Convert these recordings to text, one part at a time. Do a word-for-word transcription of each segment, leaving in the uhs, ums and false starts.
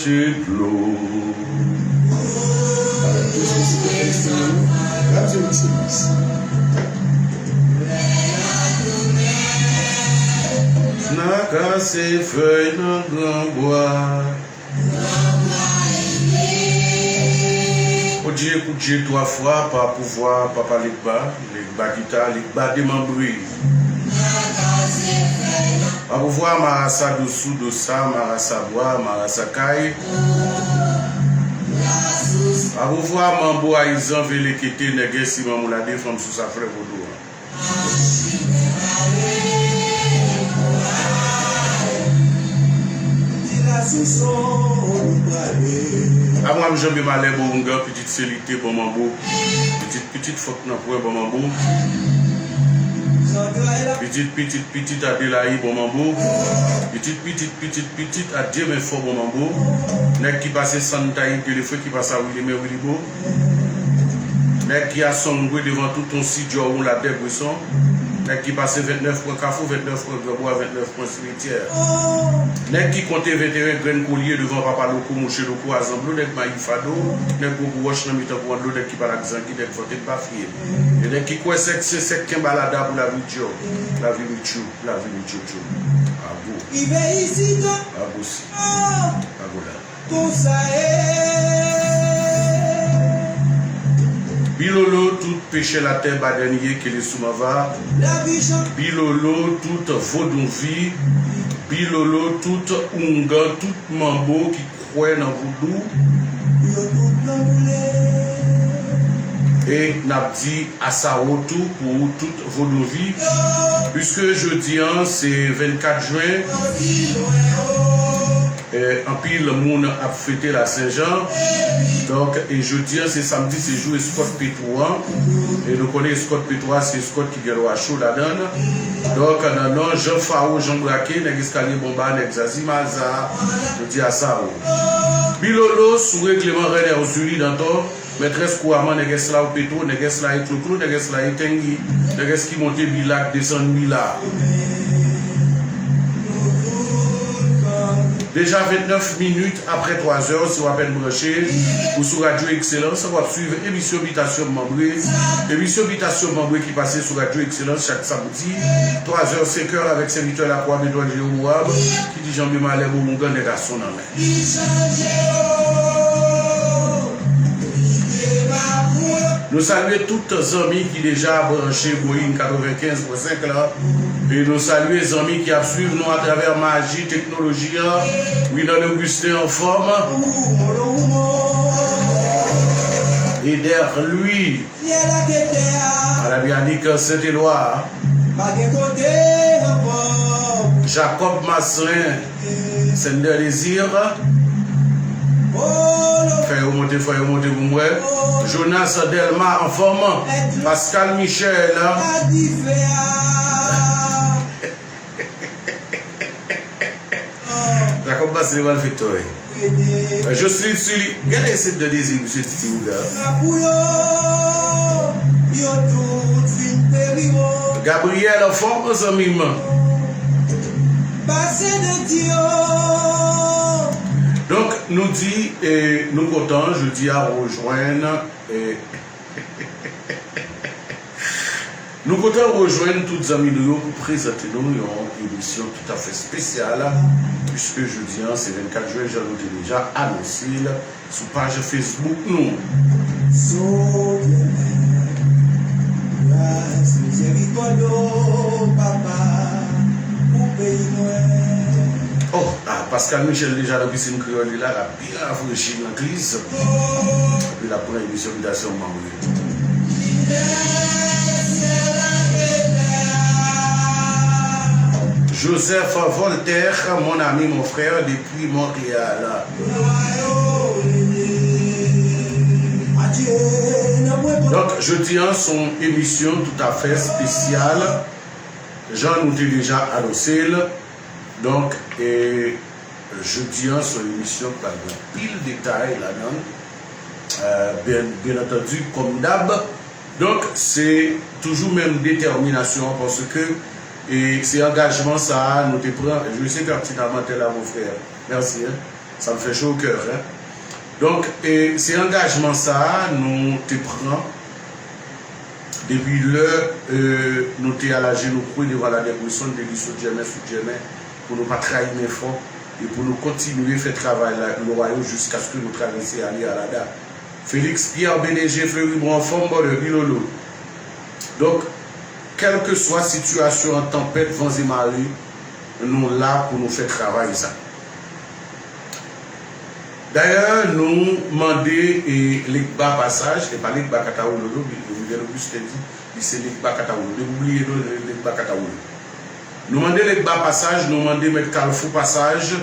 Dlo. Gade yon ti mizik. Nan kase fèy nan gran bwa. Odje, koudje twa fwa, pa pouvwa, papa Legba, Legba gita, Legba demanbre. Pa pouvwa, marasa dosou, dosa, marasa bwa, marasa kay. Pa pouvwa, manbo ayizan, velekete, nègès, siman moulade, fanm sou sa flè vodou an. Amwam janbe malè, bon oungan, pitit selite, bon manbo. Pitit, pitit, fòk nan pwen, bon manbo. Pitit, pitit, pitit, Adelayi, bon manbo. Pitit, pitit, pitit, pitit, Adye, men fò, bon manbo. Nèg ki pase Santa Ite, le feu ki pase a Wili, men Wili, bon. Nèg ki a Songwe devan tout on si djò ou la dègweson. Nèg ki pase ventnèf pwen Kafou, ventnèf pwen Granbwa, ventnèf pwen Simityè. Nèg ki konte venteyen grenn kolye devan papa Loko, mouche Loko a Zanblo, nèg mayi fado, nèg gwo gwo wòch nan mitan kouran dlo, nèg ki pale ak zangi, nèg fòte n pa fye. E nèg ki kwè sèk se sèk kenba lada pou lavi djò, lavi mitjou, lavi mitjotjo. Ago. Rive isit. Ago si. Ago la. Konsa ye. Bilolo, tout pechè latè, badènye, kele sou manva. Bilolo, tout vodounvi. Bilolo, tout oungan, tout manbo ki kwè nan voudou. Yo tout nan boule. E n ap di asawo tou pou tout vodounvi. Piske jodi an, se vennkat jen. Eh, anpil moun ap fete la Sen Jan. Donk, e jodi an, se samdi, se jou eskòt Petwo an. E nou konnen eskòt Petwo a, se eskòt ki gen lwa cho ladan l. Donk, nan non Jan Fawo, Jan Brake, nèg Eskalye Bonba, nèg Zazi Maza, nou di asawo. Bilolo, sou regleman rèn Èzili Dantò, Mètrès Kouraman, nègès la o Petwo, nègès la e Kloklo, nègès la e Tengi, nègès ki monte Bilak, desann Bila. Deja vennèf minit apre twazè, si w apèn branche, ou sou Radyo Ekselans, w ap swiv emisyon Bitasyon Manbre. Emisyon Bitasyon Manbre ki pase sou Radyo Ekselans chak samdi, twazè, senkè, avèk sèvitè Lakwa Bedwèl Jewowab, ki di Janbe malè, bon oungan, nèg a son nan men. Nou salye tout zanmi ki deja branche Boeing katrevenkenz pwen senk la. E nou salye zanmi ki ap swiv nou atravè maji teknoloji an. Winan Augustin anfòm. Eder Louis. Syèl ak tè a. Madanm Yannick Saint-Éloi. Pa gen kote ankò. Jacob Maslin, Sender Désir. Fè yo monte, fè yo monte pou m wè. Jonas Delma anfòm. Pascal Michel. Jacob Maslin, malfektè. Jocelyne Sully, gade se de dezi misye Titi Ouga. Gabriel anfòm zanmi m. Donk, nou di, eh, nou kontan jodi a rejwenn, eh, Nou kontan rejwenn tout zanmi nou yo pou prezante nou yon emisyon toutafè espesyal, piske jodi an se vennkat jen, jan nou te deja anonse l sou paj Facebook nou. Sovè mwen, gras mizèrikòd ou, Papa, pou peyi mwen. Oh, ah, Pascal Michel deja nan pisin kreyòl li la, l ap byen rafrechi nan kliz. Epi l ap pran emisyon Bitasyon Manbre. Joseph Voltaire, mon ami, mon frère, depuis Montréal. Donk, jodi an, se yon emisyon toutafè espesyal, jan nou te deja anonse l. Donk, e, jodi an, se yon emisyon k pral gen anpil detay ladan l. Euh, byen, byen antandi, kòm dab. Donk, se toujou menm detèminasyon an, paske, e, se angajman sa a nou te pran. Je sais pertinemment, t'es là, mon frère. Merci, hein. Ça me fait chaud au cœur, hein. Donk, e, se angajman sa a nou te pran depi lè, e, nou te al ajenou-kwe devan Ladèbresonn, Deli, Sot Jèmen, Sot Jèmen, pou nou pa trayi men fò e pou nou kontinye fè travay la, lwa yo jiskaske nou travèse ale Alada. Félix Pierre B D G Fleury, bon, anfòm, brother, Bilolo. Donk, kèlkeswa sitiyasyon an, tanpèt, van e mare, nou la pou nou fè travay sa. Dayè, nou mande, e, Legba pasaj, e pa Legba Katawoulo, non, Miguel Augustin di, li se Legba Katawoulo. Depi w bliye non, Legba Katawoulo. Nou mande Legba pasaj, nou mande Mèt Kalfou pasaj,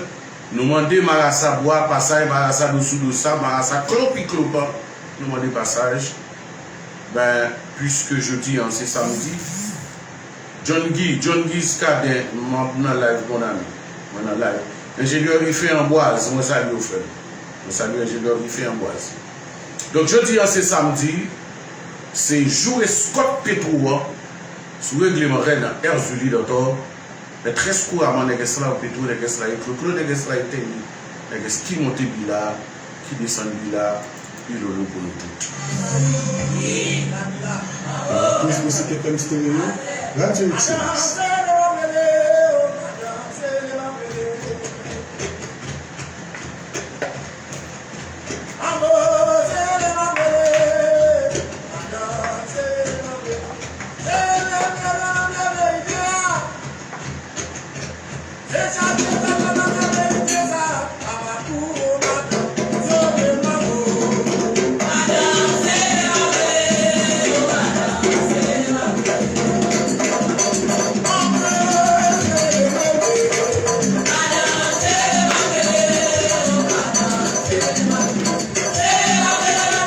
nou mande Marasa Bwa pasaj, Marasa Dosou Dosa, Marasa Klopi Klopan, nou mande pasaj. Ben, puiske jodi an se samdi, John Guy, John Guy Scaden, m ap nan live, mon ami. Mwen nan live. Enjenyè Rife Anbwaz, mwen salye w, frè m. Mwen salye Enjenyè Rife Anbwaz. Donk, jodi an se samdi, se jou eskòt Petwo an, sou regleman Rèn an, Erzulie Dantor, men trè kouraman, nèg esklav Petwo, nèg esklav Kloklo, nèg esklav Tèni, nèg es ki monte Bila, ki desann Bila, Bilolo pou nou tout. Tous Music F M Stereo, Radio Excellence.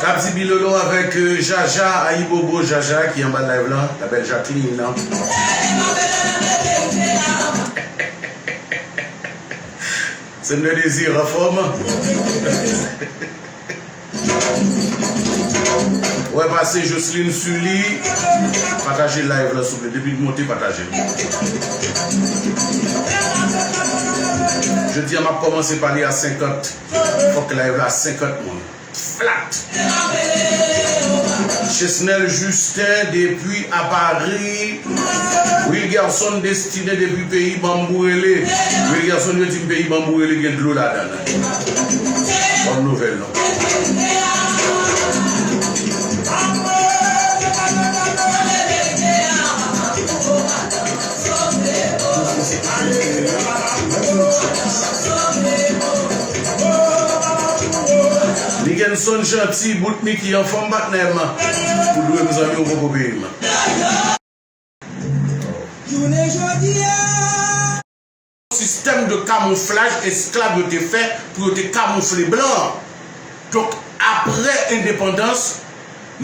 N ap di Bilolo avèk, euh, Jaja, Ayibobo, Jaja ki anba live lan, la belle Jacqueline lan. Sèn de Désir, anfòm? Wè pase Jocelyne Sully. Pataje live lan, souple. Depi l monte, pataje l. Jodi a, m ap kòmanse pale a senkant. Fòk live la senkant moun. Flat. Chesnel Justin depi a Paris. Wilgerson Destiné depi peyi Banmbourele. Wilgerson, yo di m peyi Banmbourele gen dlo ladan l. Bòn nouvèl, non? Nigenson Chanty, bout Mickey anfòm, patnè m. Ou dwe m zanmi, ou poko peye m. Jounen jodi a. Sistèm de kamouflaj esklav yo te fè pou yo te kamoufle blan. Donk, apre endepandans,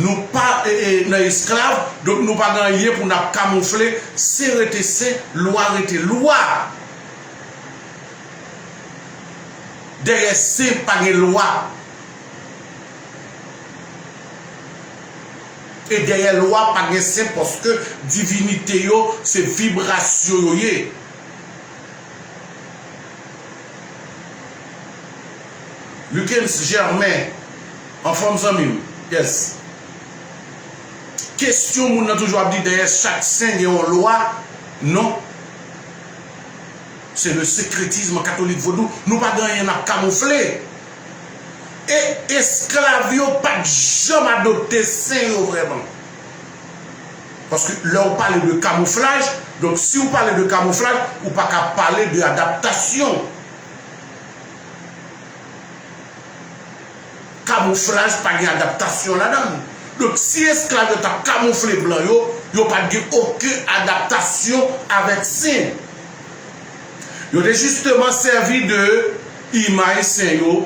nou pa, e, e, nan esklav, donk nou pa gen anyen pou n ap kamoufle, sen rete sen, lwa rete lwa. Dèyè sen pa gen lwa. E dèyè lwa pa gen sen, paske divinite yo, se vibrasyon yo ye. Lucens Germain, anfòm zanmi m? Yes. Kesyon moun nan toujou ap di dèyè chak sen gen yon lwa. Non. Se le sekretism katolik vodou. Nou pa gen anyen n ap kamoufle. E esklav yo pa t janm adopte sen yo vrèman. Paske lè w pale de kamouflaj, donk si w pale de kamouflaj, ou pa ka pale de adaptasyon. Kamouflaj pa gen adaptasyon ladan l. Donk, si esklav yo t ap kamoufle blan yo, yo pa t gen okenn adaptasyon avèk sen. Yo te jisteman sèvi de imaj sen yo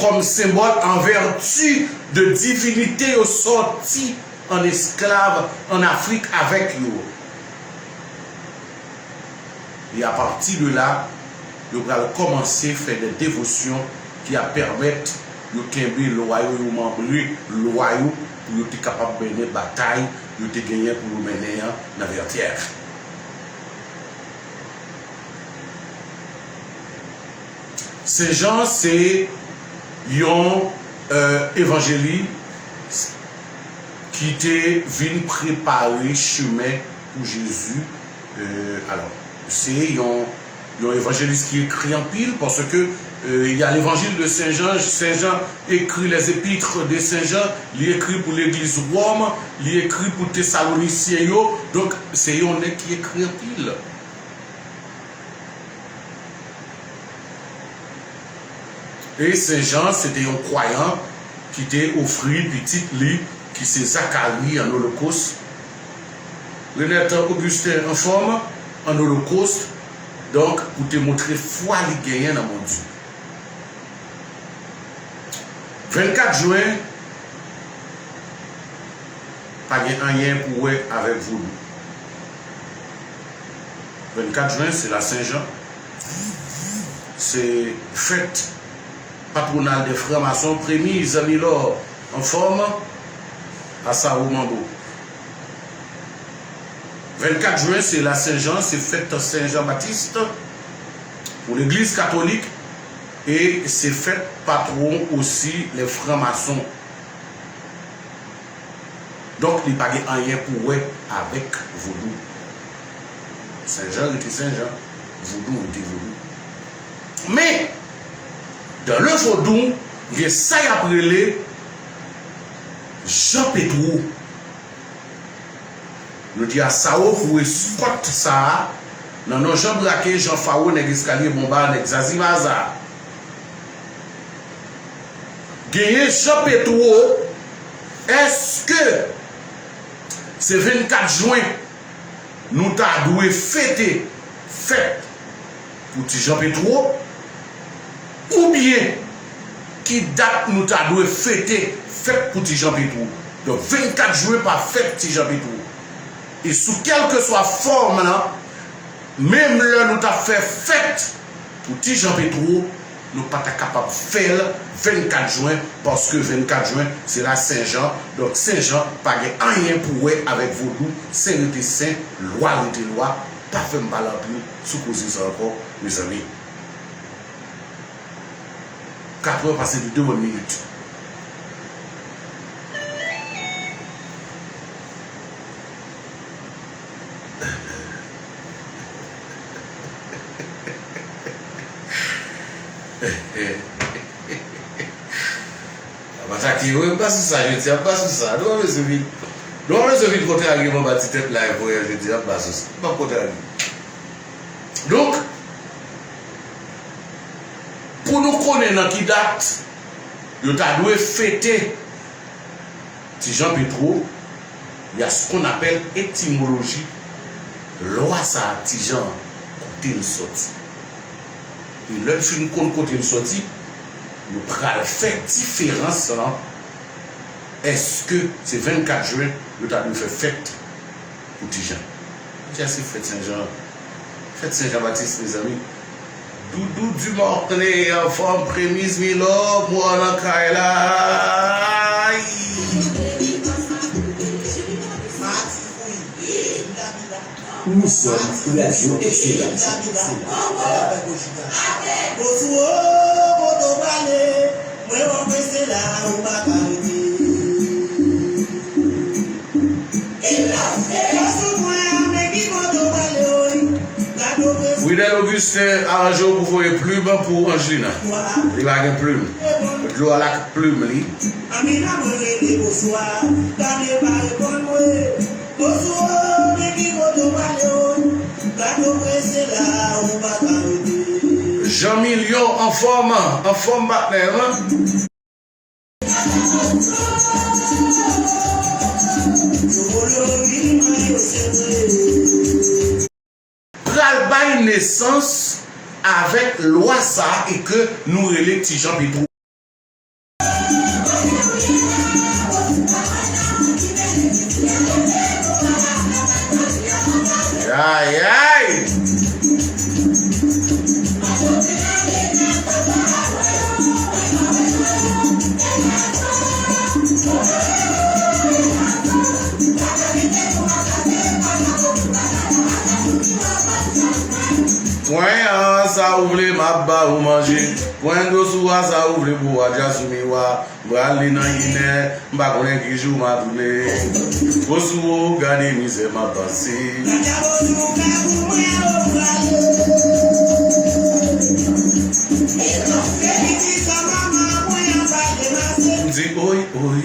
kòm senbòl an vèti de divinite yo sòti an esklav an Afrik avèk yo. E apati de la, yo pral kòmanse fè de devosyon ki ap pèmèt yo kenbe lwa yo, yo manbre lwa yo, pou yo te kapab mennen batay yo te genyen pou yo mennen an nan Vètyè. Sen Jan se yon, euh, evanjelis ki te vin prepare chemen pou Jezi. Euh, alò, se yon, yon evanjelis ki ekri anpil, paske, euh, il y a l'évangile de Saint Jean, Sen Jan écrit les épîtres de Saint Jean, li ekri pou legliz Wòm, li ekri pou Tesalonisyen yo. Donk, se yon nèg ki ekri anpil. E Sen Jan se te yon kwayan ki te ofri pitit li, ki se Zakari, an olokos. Renèt Ogisten anfòm, an olokos, donk, pou te montre fwa li genyen nan Bondye. Vennkat jen, pa gen anyen pou wè avèk vodou. Vennkat jen, se la Sen Jan. Se fèt patwonal dè franmason, Premiz, Milò, anfòm, Asawo, Manbo. Vennkat jen, se la Sen Jan, se fèt Sen Jan Batis pou legliz katolik, e se fèt patwon osi lè franmason. Donk, li pa gen anyen pou wè avèk vodou. Sen Jan rete Sen Jan, vodou rete vodou. Men, dans le vodou, gen sa y ap rele Jan Petwo. Nou di Asawo pou eskòt sa a, nan non Jan Brake, Jan Fawo, nèg Eskalye Bonba, nèg Zazibaza. Genyen Jan Petwo, èske se vennkat jen nou ta dwe fete fèt pou Ti Jan Petwo, oubyen ki dat nou ta dwe fete fèt pou Ti Jan Petwo? Donk, vennkat jen pa fèt Ti Jan Petwo. E sou kèlkeswa fòm lan, menm lè nou t ap fè fèt pou Ti Jan Petwo, nou pa ta kapab fè l vennkat jen, paske vennkat jen, se la Sen Jan. Donk, Sen Jan pa gen anyen pou wè avèk vodou. Sen rete sen, lwa rete lwa. Pa fè m pale anpil sou koze sa ankò, mezanmi. Katrè pase de de bòn minit. M atake yo, m pa sou sa, jodi a, m pa sou sa. Nou pa bezwen vin, nou pa bezwen vin kontrarye m anba ti tèt live mwen an jodi a, m pa sou sa. M p ap kontrarye. Donk, pou nou konnen nan ki dat yo ta dwe fete Ti Jan Petwo, y a ce qu'on appelle etimoloji lwa sa a, Ti Jan, kote l sòti. E lè n fin konn kote l sòti, nou pral fè diferans lan. Èske se vennkat jen yo ta dwe fè fèt pou Ti Jan? Jodi a se fèt Sen Jan. Fèt Sen Jan Batis, mezanmi. Doudou Dumornay anfòm, Premiz Milò, mwen nan kay la. Nous sommes Radio Excellence. Widel Augustin, aranje w pou voye plim pou Angelina. Li pa gen plim. Dlo a lak plim li. Angelina, mwen rele bonswa, gade pa reponn mwen. Bonswa, men ki kote w pale, o. Gade w prese la, ou pa ka rete. Jean Million anfòm, anfòm patnè, an. Pral bay nesans avèk lwa sa a e ke nou rele Ti Jan Petwo. Ayay! Mwen, A, sa ou vle, m ap ba ou manje. Pwen dlo sou a, sa ou vle pou a dja sou miwa. M pral li nan inè, m pa konnen ki jou m a tounen. Gwo sou ou, gade mizè m ap pase. M di oy, oy.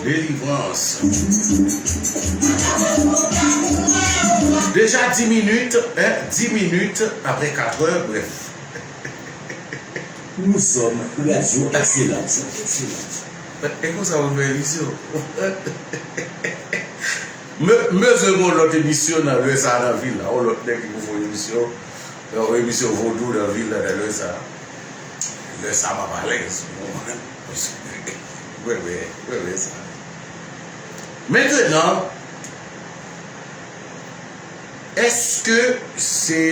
Delivrans. Deja dis minit, hein, dis minit apre katrè, bref. Nous sommes Radio Excellence. E konsa ou fè emisyon. M bezwen yon lòt emisyon nan lè sa nan vil la. Yon lòt nèg ki pou fè yon emisyon. Yon emisyon vodou nan vil la nan lè sa. Lè sa m ap alèz. Mwen, mwen, mwen, mwen sa. Mentnan, èske se